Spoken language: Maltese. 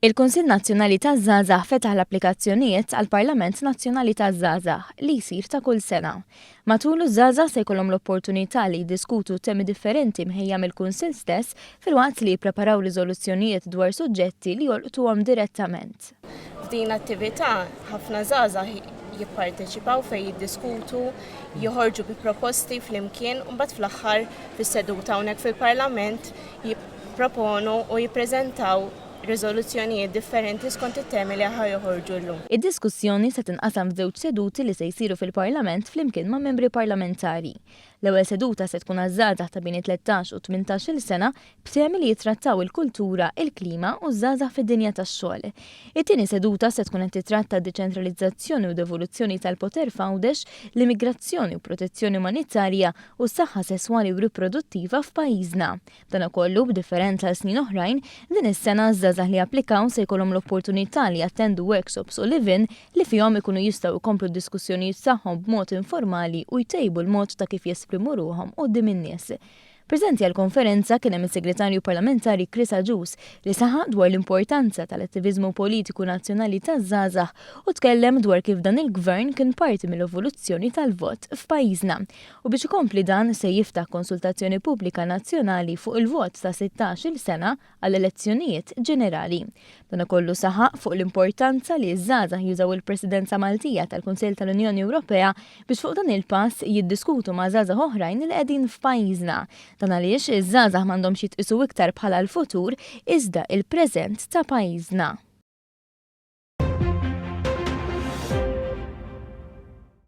Il-Kunsill Nazzjonali taż-Żgħażagħ fetaħ l-applikazzjonijiet għall-Parlament Nazzjonali taż-Żgħażagħ li jsir ta' kull sena. Matulu ż-żgħażagħ se jkollhom l-opportunità li jiddiskutu temi differenti mħejja mill-Kunsill stess filwaqt li jippreparaw riżoluzzjonijiet dwar suġġetti li jolqtuhom direttament. F'din l-attività ħafna żgħażagħ jipparteċipaw fejn jiddiskutu, joħorġu bi proposti flimkien u mbagħad fl-aħħar fis-seduta hawnhekk fil-Parlament jipproponu u jippreżentaw riżoluzzjonijiet differenti skont it-temi li ħa joħorġu llum. Id-diskussjoni se tinqasam f'żewġ seduti li se jsiru fil-Parlament flimkien ma' membri parlamentari. L-ewwel seduta se tkun għaż-żgħażagħ ta' bejn it-tlettax u t-tmintax-il sena b'temi li jittrattaw il-kultura, il-klima u ż-żgħażagħ fid-dinja tax-xogħol. It-tieni seduta se tkun qed titratta d-deċentralizzazzjoni u devoluzzjoni tal-poter f'Għawdex, l-immigrazzjoni u protezzjoni umanitarja u s-saħħa sesswali u riproduttiva f'pajjiżna. B'danakollu, b'differenza għal snin oħrajn, din is-sena ż-żgħażagħ li japplikaw se jkollhom l-opportunità li jattendu workshops u live-in li fihom ikunu jistgħu jkomplu d-diskussjonijiet tagħhom b'mod informali u jtejbu l-mod ta' kif jesprimu ruħhom quddiem in-nies. Preżenti għall-konferenza kien hemm is-Segretarju Parlamentari Chris Agius li saħaq dwar l-importanza tal-attiviżmu politiku nazzjonali taż-żgħażagħ u tkellem dwar kif dan il-Gvern kien parti mill-evoluzzjoni tal-vot f'pajjiżna u biex ikompli dan se jiftaħ konsultazzjoni pubblika nazzjonali fuq il-vot ta' 16-il sena għall-elezzjonijiet ġenerali. B'danakollu saħaq fuq l-importanza li ż-żgħażagħ jużaw il-Presidenza Maltija tal-Kunsill tal-Unjoni Ewropea biex fuq dan il-pass jiddiskutu ma' żgħażagħ oħrajn li qegħdin f'pajjiżna. Dan għaliex iż-żgħażagħ m'għandhomx jitqisu iktar bħala l-futur iżda il-preżent ta' pajjiżna.